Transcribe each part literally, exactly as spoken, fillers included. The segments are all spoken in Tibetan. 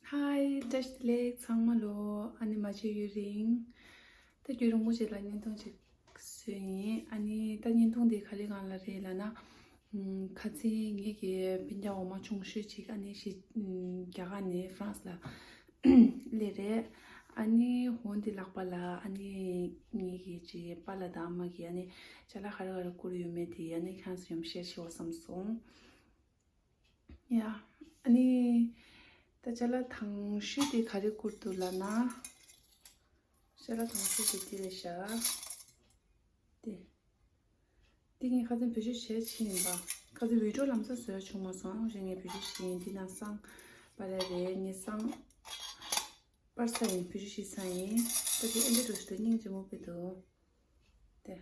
ཧའི། བཀྲ་ཤིས་བདེ་ལེགས་ཚང་མ་ལོ། ཨ་ནི་མ་བརྗེད་ཡུན་རིང་། ད་རྒྱུན་རིང་པོ་ཅིག་ལ་བརྙན་ཐུང་ཅིག་བཟོས་ཡིན། ཨ་ནི་ད་བརྙན་ཐུང་འདི་ག་རེ་སྒང་ལ་རེད་ལབ་ན། ཨམ། ཁ་སང་ངེད་ཀྱི་སྤུན་ཀྱག་འོ་མ་ཆུང་ཤོས་ཅིག་ཨ་ནི་ཞི། ཨམ། རྒྱ་གར་ནས་ཧྥ་རན་སི་ལ་སླེབས་རེད། ཨ་ནི་འོ་འདི་ལག་པ་ལ་ཨ་ནི་ངེད་ཀྱི་ཅིག་པཱ་ལགས་དང་ཨ་མ་གིས་ཨ་ནི་ཅ་ལག་ག་རེ་ག་རེ་བསྐུར་ཡོད་མེད་དེ་ཨ་ནི་ཁྱེད་རང་ཚོ་མཉམ་ཤེར་བྱེད་འོ་བསམ་སོང་། ཡ། ཨ་ནི། ད་ཅ་ལག་དང་ཤོས་དེ་ག་རེ་བསྐུར་འདུག་ལབ་ན། ཅ་ལག་དང་ཤོས་དེ་དེ་རེད་ཤག་དེ། དེ་ངས་ཁ་སང་བེད་སྤྱོད་བྱས་ཕྱིན་ཡིན་པ། ཁ་སང་བི་ཌིའོ་ལམ་སང་བཟོས་བྱུང་མ་སོང་། ཨ་ནི་ངས་བེད་སྤྱོད་བྱས་ཡིན། དེ་ནང་བསང་པར་ར་རེད། ངས་བསང་པར་ས་ཡིན། བེད་སྤྱོད་བྱས་ཚར་ཡིན། ད་དེ་ཨེ་འདྲ་འགྲོ་ཞིག་འདུག་སྙིང་རྗེ་མོ་དཔེ་འདུག་དེ།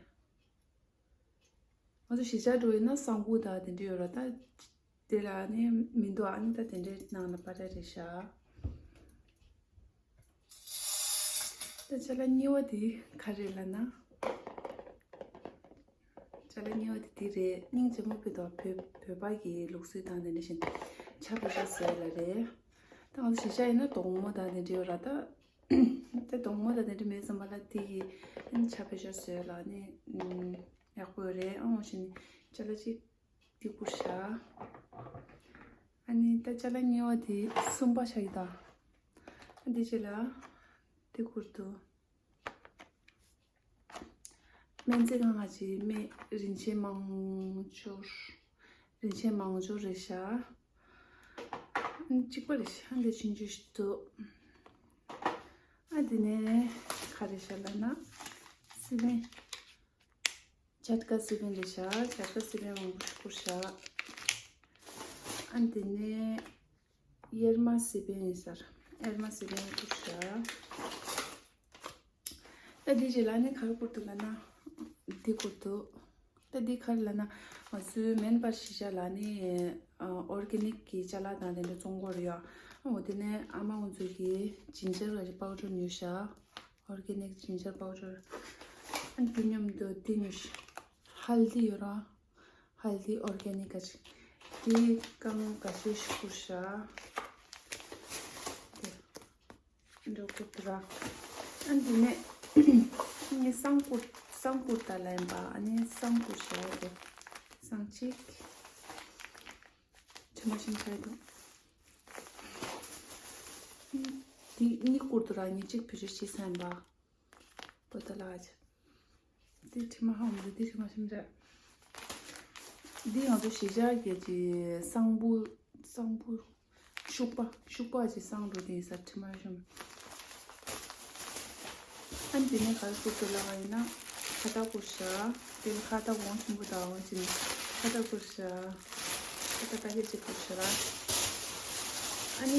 ང་ཚོ་གཞིས་ཆགས་འགྲོ་ཡིན་ན་བསང་ཁུག་དང་དེ་འདྲ་ཡོད་ར། ད་དེ་ལ་ནི་མི་འདུག་ཨ་ནི་ད་དེ་འདྲའི་ནང་ལ་པར་ར་རེད་ཤག་ད་ཅ་ལག་གཉིས་པ་དེ་ག་རེ་ལབ་ན། ཅ་ལག་གཉིས་པ་དེ་དེ་རེད། སྙིང་རྗེ་མོ་དཔེ་འདུག་བོད་བོད་པ་གི་ལུགས་སྲོལ་དང་དེ་འདྲ་བཞིན་ཆ་བེད་སྤྱོད་བཟོས་ལ་རེད། ད་ང་ཚོ་གཞིས་ཆགས་ཡིན་ན་དོག་མོ་དང་དེ་འདྲ་ཡོད་ར། ད་དེ་དོག་མོ་དང་དེ་འདྲ་མེད་ཙམ་པ་ལ་དེ་གི་ཆ་བེད་སྤྱོད་བཟོས་ལ་ནི་ཡག་པོ་ཡོད་རེད། ཨང་། འོ་བྱས་ནས་ཅ་ལག་གཅིག་དེ་བསྐུར་ཤག་ཨ་ནི་ད་ཅ་ལག་གཉིས་པ་དེ་གསུམ་པ་ཆགས་ཀྱི་ད། ཨ་འདི་ཅི་ལ་དེ་བསྐུར་འདུག་སྨན་རྩིས་ཁང་ང་ཅིག་སྨན་རིན་ཆེན་མང་སྦྱོར། རིན་ཆེན་མང་སྦྱོར་རེད་ཤག་གཅིག་པ་རེད་ཤག་འདི་ཆུང་ཆུང་ཞིག་འདུག་ཨ་འདི་ནས་ག་རེ་ཤག་ལབ་ན། སི་པན། ཇ་ཏི་ཀ་སི་པན་རེད་ཤག་ཇ་ཏི་ཀ་སི་པན་མང་པོ་ཞིག་བསྐུར་ཤག་ཨ་འདི་ནས་གཡེར་མ་སི་པན་ཡིན་ས་རེད། གཡེར་མ་སི་པན་བསྐུར་ཤག་ད་འདི་རྗེས་ལ་ནི་ག་རེ་བསྐུར་འདུག་ལབ་ན། འདི་བསྐུར་འདུག་ད་འདི་ག་རེ་ལབ་ན། ང་ཚོའི་མེན་པར་གཞིས་ཆགས་ལ་ནི་ཨོར་གེ་ནིག་གི་ཅ་ལག་དང་དེ་འདྲ་བཙོང་གི་ཡོད་རེད་ཡ། འོ་དེ་ནས་ཨ་མ་ང་ཚོ་གིས་ཇིན་ཇར་ག་ཅིག་པའུ་ཌར་ཉོས་ཤག་ཨོར་གེ་ནིག་ཇིན་ཇར་པའུ་ཌར། ཨ་འདི་མཉམ་དུ་འདི་ཉོས་ཤག་ཧལ་དི་ཡོད་ར། ཧལ་དི་ཨོར་གེ་ནིག་ག་ཅིག་དེ་རྐང་འགའ་ཤས་ཤིག་བསྐུར་ཤག་དེ་འགྲོ་དགོས་འདུག་ར། ཨ་འདི་ནས་ངས་བསང་བསྐུར། བསང་བསྐུར་ད་ལ་ཡིན་པ། ཨ་ནི་བསང་བསྐུར་ཤག་དེ་བསང་གཅིག་དྲི་མ་ཞིམ་ཆགས་འདུག་འདི་གཉིས་བསྐུར་འདུག་ར། ངས་གཅིག་བེད་སྤྱོད་བྱས་ཚར་ཡིན་པ། པོ་ཏ་ལ་ཅི། འདི་དྲི་མ་ཧ་འོང་འདུག་འདི་དྲི་མ་ཞིམ་རེད། འདི་ང་ཚོ་གཞིས་ཆགས་ཀྱི་ཅི་བསང་ཕུ། བསང་ཕུ། ཤུག་པ། ཤུག་པ་ཅི་བསང་འགྲོ་དེ་ཡིན་ས། དྲི་མ་ཞིམ། ཨ་འདི་ནས་ག་རེ་བསྐུར་འདུག་ལབ་པ་ཡིན་ན། ཁ་བཏགས་བསྐུར་ཤག་དེ་ལ་ཁ་བཏགས་གོང་ཆེན་པོ་དང་འོ་ཅི་ནི་ཁ་བཏགས་བསྐུར་ཤག་ཁ་བཏགས་དཀར་ཆ་ཅིག་བསྐུར་ཤག་ར། ཨ་ནི་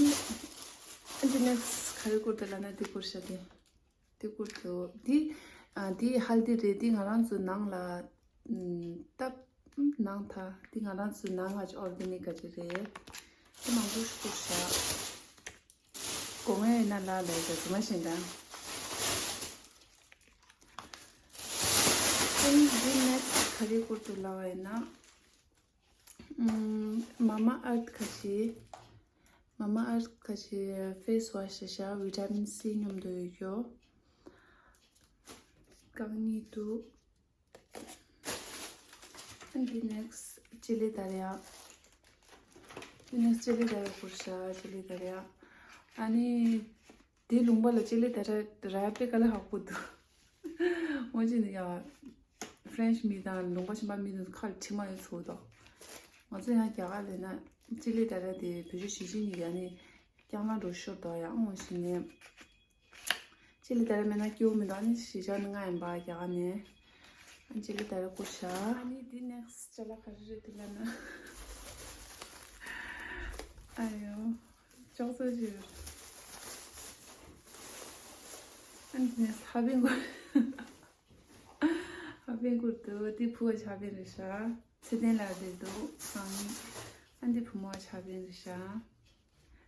ཨ་འདི་ནས་ག་རེ་བསྐུར་འདུག་ལབ་ན་འདི་བསྐུར་ཤག་དེ། དེ་བསྐུར་འདུག་འདི། ཨ། འདི་ཧལ་དི་རེད། འདི་ང་རང་ཚོ་ནང་ལ། ཨམ། བཏབ། ནང་ཐ། འདི་ང་རང་ཚོ་ནང་ལ་ཨོར་གེ་ནིག་ག་ཅིག་རེད། འདི་མང་པོ་ཞིག་བསྐུར་ཤག་སྒོ་ང་ཡིན་ན་ལ་ལ་ཡི་ག་ཟི་མ་ཤེས་འདྲ། ཨ་ནི་འདི་ནེག་སི་ག་རེ་བསྐུར་འདུག་ལབ་པ་ཡིན་ན། ཨམ། མ་མ་ཨརཐ་ཁ་ཤས། མ་མ་ཨརཐ་ཁ་ཤས་ཕེ་སི་ཝ་ཤི་རེད་ཤག་བི་ཊ་མིན་སི་མཉམ་དུ་ཡོད་རྒྱུ། རྐང་གཉིས་འདུག་ཨ་འདི་ནེག་སི་ཅི་ལི་དར་ཡ། འདི་ནེག་སི་ཅི་ལི་དར་ཡ་བསྐུར་ཤག་ཅི་ལི་དར་ཡ། ཨ་ནི། དེ་ལུང་པ་ལ་ཅི་ལི་དར་ཡ་རག་པའི་དཀའ་ལས་ཁག་པོ་འདུག་འོ་ཅི་ནི་ཡ། ཧྥ་རན་སི་མི་དང་ལུང་པ་གཞན་པ་མི་དང་ཁ་ལ་དྲི་མ་ཡོད་ཚོད་དོ། ང་ཚོ་ཡང་རྒྱ་གར་ལས་ན་ཅི་ལི་དར་ཡ་དེ་བེད་སྤྱོད་བྱེད་ཤེས་ནི་ཡ་ནི་རྐྱང་ལ་འགྲོ་ཤོར་དོ་ཡ། འོ་བྱས་ནས་ཅི་ལི་དར་ཡ་མེད་ན་སྐྱིད་པོ་མི་འདུག་ཨ་ནི་གཞིས་ཆགས་ནི་ང་ཡིན་པ་རྒྱ་གར་ནས། ཨ་ཅི་ལི་དར་ཡ་བསྐུར་ཤག་ཨ་ནི་འདི་ནེག་སི་ཅ་ལག་ག་རེ་རེད་འདུག་ལབ་ན། ཨ་ཡོ། ཅོག་ཙེ་ཅིག་ཨ་ནི་ནེག་སི་ཧ་པན་བསྐུར། ཧ་པན་བསྐུར་འདུག་འདི་བུ་བ་ཆ་པན་རེད་ཤག་ཚེ་བརྟན་ལགས་རེད་འདུག་སང་ཉིན། ཨ་འདི་བུ་མོ་བ་ཆ་པན་རེད་ཤག་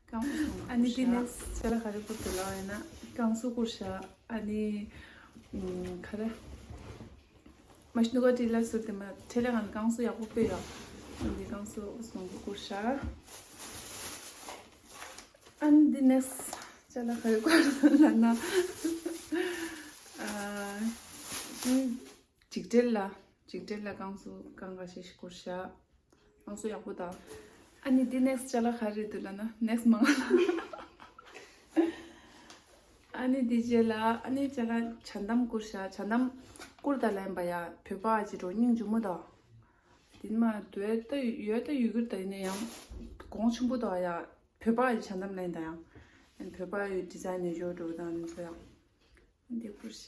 རྐང་པ་སོང་། ཨ་ནི་འདི་ནེག་སི་ཅ་ལག་ག་རེ་བསྐུར་འདུག་ལབ་ཡིན་ན་རྐང་སོ་བསྐུར་ཤག་ཨ་ནི་ཨམ། ག་རེ། མ་ཤི་ནུ་ག་ཏི་ལ་སུ་དེ་མ་ཁྲེ་ལེ་ང་རྐང་སོ་ཡག་པོ་དཔེ་ཡོད། ཨ་འདི་རྐང་སོ་སོང་གི་བསྐུར་ཤག་ཨ་ནི་འདི་ནེག་སི་ཅ་ལག་ག་རེ་བསྐུར་འདུག་ལབ་ན། ཨ། ཨ། འཇིགས་བྲལ་ལ། འཇིགས་བྲལ་ལ་རྐང་བཙུགས་རྐང་འགའ་ཤས་ཤིག་བསྐུར་བཞག་རྐང་བཙུགས་ཡག་པོ་དང་། ཨ་ནི་འདི་ནེག་སི་ཅ་ལག་ག་རེ་འདུག་ལབ་ན་ནེག་སི་མང་། ཨ་ནི་འདི་རྗེས་ལ་ཨ་ནི་ཅ་ལག་ཇ་འདམ་བསྐུར་བཞག་ཇ་འདམ་བསྐུར་ད་ལན་པ་ཡ། བོད་པ་ཅིག་འགྲོ་སྙིང་རྗེ་མོ་དང་། དེ་མ་དུས་ད་ཡོད་ད་ཡོད་ཀྱི་རེད་ད། ཡིན་ན་ཡང་གོང་ཆེན་པོ་དང་ཡ། བོད་པ་ཡི་ཇ་འདམ་ལེན་དང་ཡང་། བོད་པ་ཡི་ཌི་ཛའིན་ནས་ཡོད་འགྲོ་དང་ཚོ་ཡང་། འདི་བསྐུར་བཞག་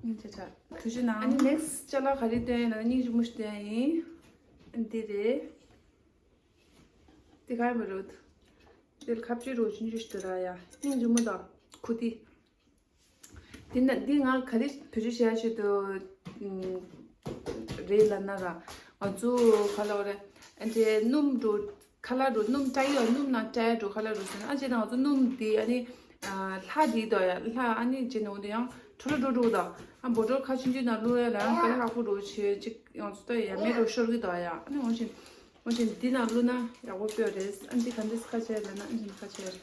སྙིང་རྗེ་ཆགས། ཐུགས་རྗེ་གནང་། ཨ་ནི་ནེག་སི་ཅ་ལག་ག་རེ་སྟོན་ཡིན་ན་སྙིང་རྗེ་མོ་ཞིག་སྟོན་ཡིན། འདི་རེད། འདི་ག་ཡིན་པ་རེད། འདིར་ཁ་བཅུ་རུ་ཆུང་ཆུང་ཞིག་འདུག་ར་ཡ། སྙིང་རྗེ་མོ་དང་ཁུ་ཏི། འདི་ན་འདི་ང་ག་རེ་བེད་སྤྱོད་བྱེད་ཡ་ཆེད་དུ་རེད་ལབ་ན་ར། ང་ཚོ་ག་ལབ་རེད། ཨ་འདྲའི་སྣུམ་འགྲོ་ཁ་ལག་འགྲོ་སྣུམ་བཀྲ་ཡོད་སྣུམ་ནང་བཀྲ་ཡ་འགྲོ་ཁ་ལག་འགྲོ་ཟེར་ན། ཨ་ཅེ་ན་ང་ཚོ་སྣུམ་དེ་ཨ་ནི་ལྷ་དེ་དོ་ཡ་ལྷ་ཨ་ནི་ཅེ་ན་འོ་དེ་ཡང་འཕྲོ་ལ་འགྲོ་འགྲོ་དང་ཨ་བོ་ཊལ་ཁ་ཆུང་ཆུང་ནང་བླུགས་ཡ་ལ་ཡང་དཀའ་ལས་ཁག་པོ་འགྲོ་བྱེད་ཅིག་ཡང་ཚོ་ལྟ་ཡ་མེད་འགྲོ་ཤོར་གི་དོ་ཡ། ཨ་ནི་འོ་ཅེ། འོ་དེ་འདི་ནང་བླུགས་ན་ཡག་པོ་དཔེ་རེད། ཨ་འདི་ག་འདྲས་ཁ་ཕྱེ་ལབ་ན་ཨ་འདི་ཁ་ཕྱེ་རེད།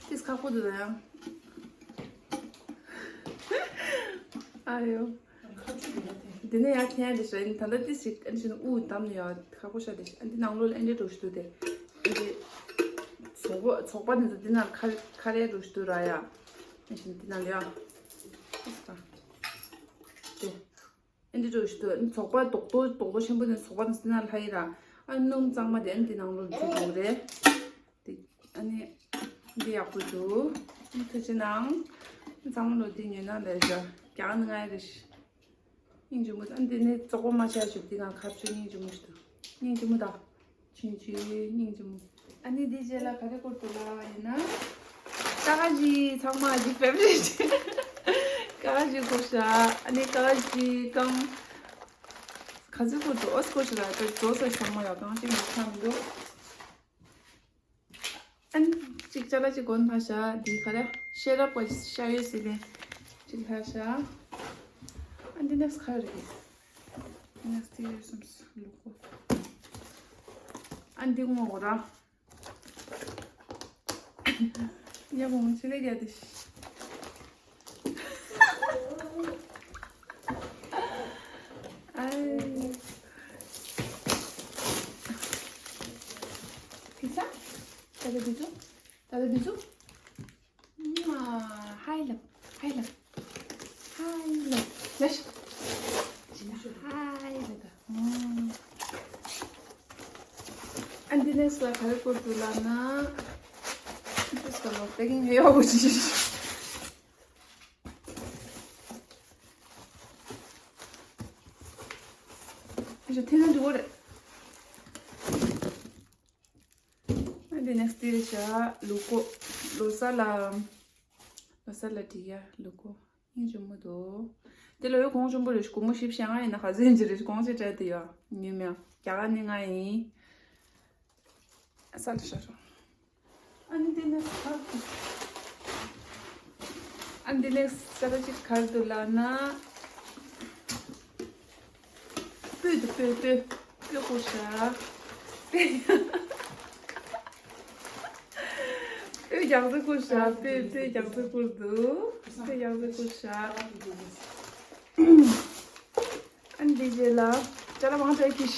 ཏིས་ཁག་པོ་འདུག་ད་ཡང་། ཨ་ཡོ། འདི་ནས་ཡར་འཐེན་ཡ་དེ་ཞིག་ད་ལྟ་ཏིས་ཞིག་ཨ་འདི་ཞིག་དབུགས་བསྡམས་ནས་ཡར་ཁག་པོ་ཤ་དེ་ཞིག་ཨ་འདི་ནང་ལོགས་ལ་ཨ་འདྲས་འགྲོ་ཞིག་འདུག་དེ། ཨ་འདི་ཚོགས་པ་ཚོགས་པ་འདི་ཚོ་འདི་ནང་ཁ་ཁ་རས་འགྲོ་ཞིག་འདུག་ར་ཡ། ཨ་འདི་ནང་ལ་ཡ། ཏིས་ད། དེ། ཨ་འདི་འགྲོ་ཞིག་འདུག་ཚོགས་པ་རྡོག་རྡོག་རྡོག་རྡོག་ཆེན་པོ་དེ་ཚོགས་པ་དེ་ན་ལྷ་ཡི་ར། ཨ་སྣུམ་གཙང་མ་དེ་ཨ་འདི་ནང་ལོགས་འཛུལ་འགྲོ་རེད། དེ་ཨ་ནི་འདི་ཡག་པོ་འདུག་ཨ་ཐུགས་རྗེ་གནང་། གཙང་མ་ལོ་འདི་ཉོས་ན་ལས་བྱ་རྒྱ་ནི་ང་ཡི་རེད། སྙིང་རྗེ་མོ་ཨ་འདི་ནི་བཙོག་པ་མ་ཆགས་ཞིག་འདི་ང་ཁ་བཅུ་སྙིང་རྗེ་མོ་ཞིག་འདུག་སྙིང་རྗེ་མོ་དང་། ཆུང་ཆུང་སྙིང་རྗེ་མོ། ཨ་ནི་འདི་རྗེས་ལ་ག་རེ་བསྐུར་འདུག་ལབ་ཡིན་ན། ཀ་ཀ་ཇི་ཚང་མ་ཇི་ཕེབས་རེད། ཀ་ཀ་ཇི་བསྐུར་ཤག་ཨ་ནི་ཀ་ཀ་ཇི་རྐང་། ག་ཚོད་བསྐུར་འདུག་ཨོ་བསྐུར་ཤག་ད་བཟོ་ས་ཚང་མ་ཡོད་རྐང་གཅིག་མ་ཚང་མི་འདུག་ཨ་ནི་གཅིག་ཅ་ལག་གཅིག་གོན་ལྷག་ཤག་འདི་ག་རེ་ཤེས་རབ་པ་ཤ་ཡོད་ཟེར་ནས་གཅིག་ལྷག་ཤག་ཨ་འདི་ནེག་སི་ག་རེ་རེད། ནེག་སི་ཡོད་སམ་ལུག་གོ་ཨ་འདི་ངོ་ར། ཉ་མོ་ཆེ་ལེ་རྒྱ་དེ། ཨའི། ཕི་ས། ད་ལྟ་འདི་ཚོ། ད་ལྟ་འདི་ཚོ། ཧའི་ལབ། ཧའི་ལབ། ཧའི་ལབ། ལབ་ཤིག་ཧའི་ལབ་ད། ཨ་འདི་ནས་སུ་ག་རེ་བསྐུར་འདུག་ལབ་ན། འདི་སུ་ལོ་པེ་ཀིང་ཧེ་ཡོ་ཅི། ཨ་ཅག་འཐེན་ན་འགྲིག་གོ་རེད། ཨ་འདི་ནེག་སི་དེ་རེད་ཤག་ལུག་གོ་ལོ་གསར་ལ། ལོ་གསར་ལ་འགྲིག་ཡ་ལུག་གོ་སྙིང་རྗེ་མོ་འདུག་དེ་ལོ་ཡོད་གོང་ཆེན་པོ་རེད། སྒོར་མོ་བཞི་བཅུ་ཞེ་ལྔ་ཡིན་ན་ག་ཚོད་ཡིན་གྱི་རེད། གོང་ཆེ་དྲགས་དེ་ཡོད་ཉོས་མེད། རྒྱ་གར་ནི་ང་ཡིན། ས་ལ་ཤར་རོ། ཨ་འདི་ནེག་སི་ཨ་འདི་ནེག་སི་ས་ལ་ཅིག་གར་དུ་ལ་ན། སྤོས་དང་སྤོས་སྤོས། སྤོས་བསྐུར་ཤག་སྤོས་རྒྱག་རྩེ་བསྐུར་ཤག་སྤོས་སྤོས་རྒྱག་རྩེ་བསྐུར་འདུག་སྤོས་རྒྱག་རྩེ་བསྐུར་ཤག་ཨ་འདི་རྗེས་ལ་ཅ་ལག་མང་དྲགས་ཀྱིས།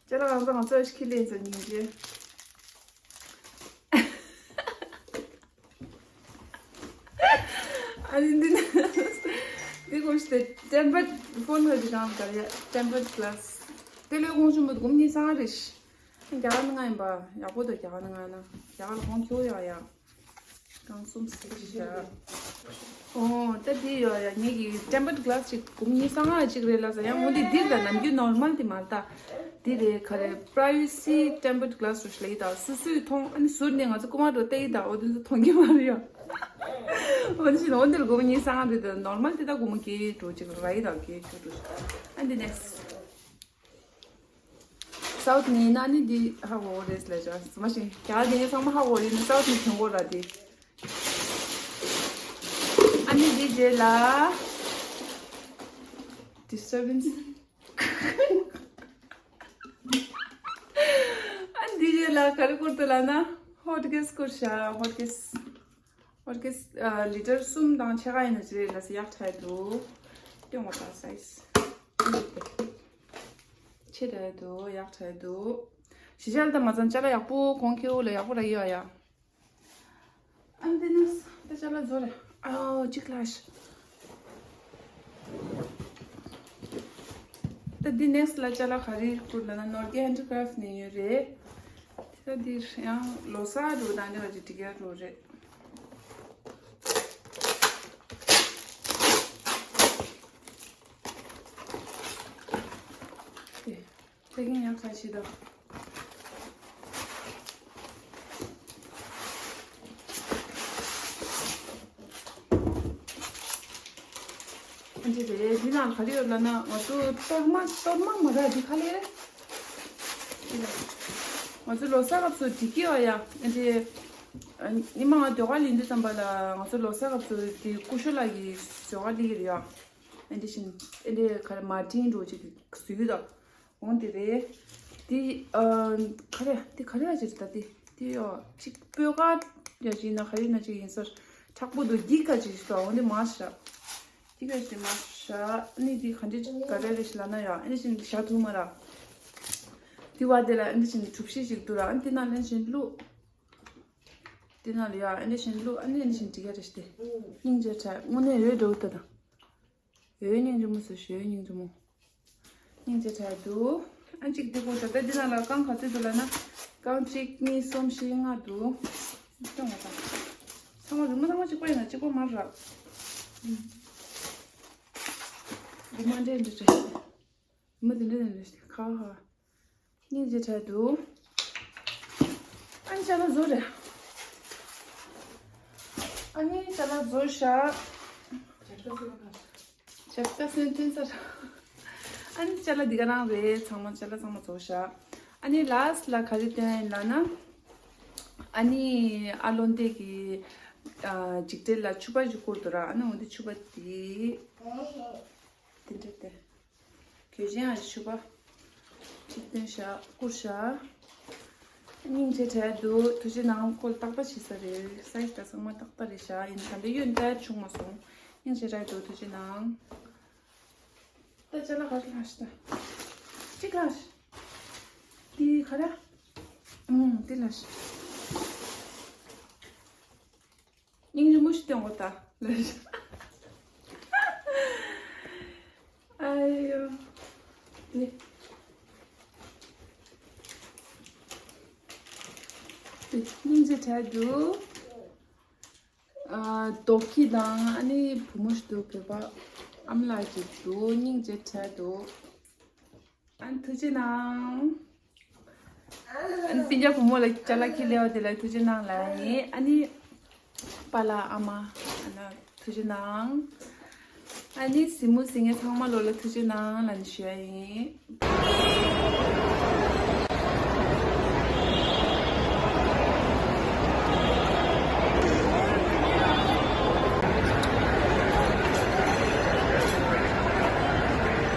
ཅ་ལག་རང་ཚ་ང་ཚོ་ཞིག་ཁྱི་ལེན་ཚ་ཉིན་རྗེས། ཨ་ནི་འདི་ནི་འདི་གོ་ཤི་ཏེ་ཊེམ་པར་ཕོན་ལ་འདི་གང་ག་རེ་ཊེམ་པར་གི་ལ་སི། དེ་ལོའི་གོང་ཆུང་མོ་དགུང་གཉིས་སང་རེད། རྒྱ་གར་ནང་ང་ཡིན་པ་ཡག་པོ་འདུག་རྒྱ་གར་ནང་ང་ན་རྒྱ་གར་ལ་གོང་ཁྱོད་ཡོད་ཡ། གང་གསུམ་སི་ཞིག་རྒྱ་གར། ཨོ་ད་འདི་ཡོད་ཡ། ངེད་ཀྱི་ཊེམ་པར་གི་ལ་སི་ཅིག་དགུང་གཉིས་སང་ང་ཅིག་རེད་ལ་ས་ཡང་འོ་འདི་འདིར་ད་ནམ་རྒྱུན་ནོར་མལ་དེ་མ་རེད་ད། འདི་རེད་ག་རེ་པ་རའི་ཝེ་སི་ཊེམ་པར་གི་ལ་སི་ཞིག་ལ་ཡི་ད་སི་སུས་མཐོང་ཨ་ནི་ཟུར་ནས་ང་ཚོ་རྐུ་མ་འགྲོ་ལྟ་ཡི་ད་འོ་འདི་ཚོ་མཐོང་གི་མ་རེད་ཡ། འོ་འདི་ཞིག་འོ་འདིར་དགུང་གཉིས་སང་ང་རེད་ད་ནོར་མལ་དེ་ད་དགུང་གི་འགྲོ་ཅིག་ར་ཡི་ད་གི་ཆུ་འགྲོ་ཞིག་ཨ་འདི་ནེག་སི། སའུ་ཐི་ནི་ན་ནི་འདི་ཧ་གོ་རེད་ལས་ཅག་ཙི་མ་ཤིང་རྒྱ་གར་འདི་ཚང་མ་ཧ་གོ་རེད་ནི་སའུ་ཐི་ནི་གྱོང་གོ་ར་འདི། ཨ་ནི་འདི་རྗེས་ལ་ཌི་སི་ཊར་བན་སི། ཨ་འདི་རྗེས་ལ་ག་རེ་བསྐུར་འདུག་ལབ་ན། ཧོཊ་གེས་བསྐུར་ཤག་ཧོཊ་གེས། ཧོཊ་གེས་ལི་ཊར་གསུམ་དང་ཕྱེད་ཀ་ཡིན་ན་ཅི་རེད་ལ་སི་ཡག་ཐྲའི་འདུག་སྟོན་བ་དང་སའི་ཛི། ཆེ་དྲགས་འདུག་ཡག་ཐྲའི་འདུག་གཞི་ཅལ་དང་མ་ཚང་ཅ་ལག་ཡག་པོ་གོང་ཁེ་འུ་ལ་ཡག་པོ་ར་ཡོད་ཡ། ཨ་འདི་ནི་ད་ཅ་ལག་བཟོ་རེད། ཨའོ་གཅིག་ལ་ཤ། ད་འདི་ནེག་སི་ལ་ཅ་ལག་ག་རེ་བསྐུར་ལ་ན་ནོར་གི་ཧན་ཌི་ཀ་རབ་ནས་ཡོད་རེད། ད་འདིར་ཡང་ལོ་གསར་འགྲོ་དང་འདི་བ་ཅིག་འགྲིག་ཡ་འགྲོ་རེད། དེ། ཚེ་གིན་ཡང་ཁ་ཤི་དང་། ཨ་འདི་རེད། འདི་ནང་ག་རེ་ཡོད་ལབ་ན་ང་ཚོ་གཏོར་མ་གཏོར་མ་མ་རེད་འདི་ག་ལེ། ང་ཚོ་ལོ་གསར་སྐབས་སུ་འགྲིག་གི་ཡོད་ཡ། ཨ་འདི་ཉི་མ་ང་ཟློས་གར་ལེན་དུས་ཙམ་པ་ལ་ང་ཚོ་ལོ་གསར་སྐབས་སུ་འདི་ཀུ་ཤུ་ལགས་ཀྱི་ཟློས་གར་འདི་གི་རེད་ཡ། ཨ་འདི་བཞིན་ཨ་འདི་ག་རེ་མ་ཏིན་འགྲོ་ཅིག་ཟུག་གི་དང་། འོང་དེ་རེད། དེ་ཨ་ག་རེ་དེ་ག་རེ་ཡ་ཅིག་ད་དེ་དེ་ཡོ་ཅིག་སྤོས་ཀ་ཡ་ཅིག་ན་ག་རེ་ན་ཅིག་ཡིན་སར་མཁྲེགས་པོ་འདུག་འདི་ག་ཅིག་ཞིག་འོང་དེ་མ་ཤ། འདི་ག་ཅིག་མ་ཤ། ཨ་ནི་འདི་ག་འདྲ་ག་རེ་རེ་ཞིག་ལབ་ན་ཡ་ཨ་ནི་བཞིན་ཤ་ཐུག་མ་ར། དེ་བ་དེ་ལ་ཨ་ནི་བཞིན་གྲུ་བཞི་ཞིག་འདུག་ར། ཨ་ནི་དེ་ན་ལན་བཞིན་བླུག་དེ་ན་ལ་ཡ་ཨ་ནི་བཞིན་བླུག་ཨ་ནི་ཨ་ནི་བཞིན་འགྲིག་ཡ་རེ་ཞིག་དེ་སྙིང་རྗེ་ཁྲ་དངོས་གནས་རེད་འགྲོ་ད་དང་། འོད་སྙིང་རྗེ་མོ་བཟོས་ཤིག་འོད་སྙིང་རྗེ་མོ། སྙིང་རྗེ་དྲགས་འདུག་ཨ་གཅིག་འདི་གོ་ད་ལྟ་འདི་ནང་ལ་རྐང་ག་ཚོད་འདུག་ལབ་ན། རྐང་གཅིག་གཉིས་གསུམ་བཞི་ལྔ་འདུག་ཚང་མ་རིང་མོ་ཚང་མ་གཅིག་པ་ཡིན་ན་གཅིག་པ་མ་རག་རིང་མོ་འདྲ་འདྲ་འདྲ། རིང་མོ་འདི་འདྲ་འདྲ་འདྲ་ཁ་ཁ། སྙིང་རྗེ་དྲགས་འདུག་ཨ་ནི་ཅ་ལག་བཟོ་རེད། ཨ་ནི་ཅ་ལག་བཟོ་ཤག་ཇག་ཏ་སོན་ཐོན་ས་ར། ཨ་ནི་ཅ་ལག་འདི་ག་རང་རེད། ཚང་མ་ཅ་ལག་ཚང་མ་བཟོ་ཤག་ཨ་ནི་ལཱ་སི་ལ་ག་རེ་སྟོན་ཡིན་ལབ་ན། ཨ་ནི་ཨ་ལོ་འདས་ཀྱི་ཨ་འཇིགས་བྲལ་ལ་ཕྱུ་པ་ཞིག་བསྐུར་འདུག་ར། ཨ་ནི་འོ་འདི་ཕྱུ་པ་འདི། འདི་འདྲ་སྟེ། གོས་ཆེན་ཨ་ཕྱུ་པ། ཁྲིད་སྟོན་ཤག་བསྐུར་ཤག་སྙིང་རྗེ་དྲགས་འདུག་ཐུགས་རྗེ་གནང་། ཁོ་ལ་རྟག་པར་བྱེད་ས་རེད། སའི་ཛི་དང་ཚང་མ་རྟག་པར་རེད་ཤག་ཡིན་ད་འདི་གཡོན་ད་བྱུང་མ་སོང་། སྙིང་རྗེ་དྲགས་འདུག་ཐུགས་རྗེ་གནང་། ད་ཅ་ལག་ག་རེ་ལྷག་ཤི་ད། གཅིག་ལྷག་ཤི། འདི་ག་རེ། ཨུམ་འདི་ལྷག་ཤི། སྙིང་རྗེ་མོ་ཞིག་སྟོན་དགོས་ད། ཨ་ཡོ། ནི། སྙིང་རྗེ་དྲགས་འདུག་ཨ་རྡོ་ཁྱི་དང་ཨ་ནི་བུ་མོ་ཞིག་འདུག་བོད་པ་ཨ་མ་ལགས་ཅིག་འདུག་སྙིང་རྗེ་དྲགས་འདུག་ཨ་ནི་ཐུགས་རྗེ་གནང་། ཨ་ནི་སྤུན་ཀྱག་བུ་མོ་ལ་ཅ་ལག་ཁྱེར་སླེབས་པ་དེ་ལ་ཐུགས་རྗེ་གནང་ལབ་ཡིན། ཨ་ནི་པཱ་ལགས་ཨ་མ་ཨ་ན་ཐུགས་རྗེ་གནང་། ཨ་ནི་གཟིགས་མོ་གཟིགས་མཁན་ཚང་མ་ལོ་ལ་ཐུགས་རྗེ་གནང་ལབ་ནས་ཞུ་ཡ་ཡིན།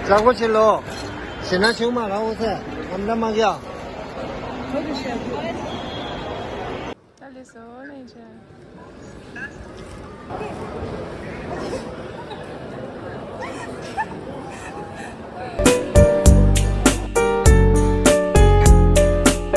ལྕགས་པོ་ཆེ་ལོ། ཞེ་ན་ཆུང་མ་རང་འོ་ཚེ་ཨམ་ད་མ་ག་ཡ། ད་ལས་སོ་ལེན་ཆེ།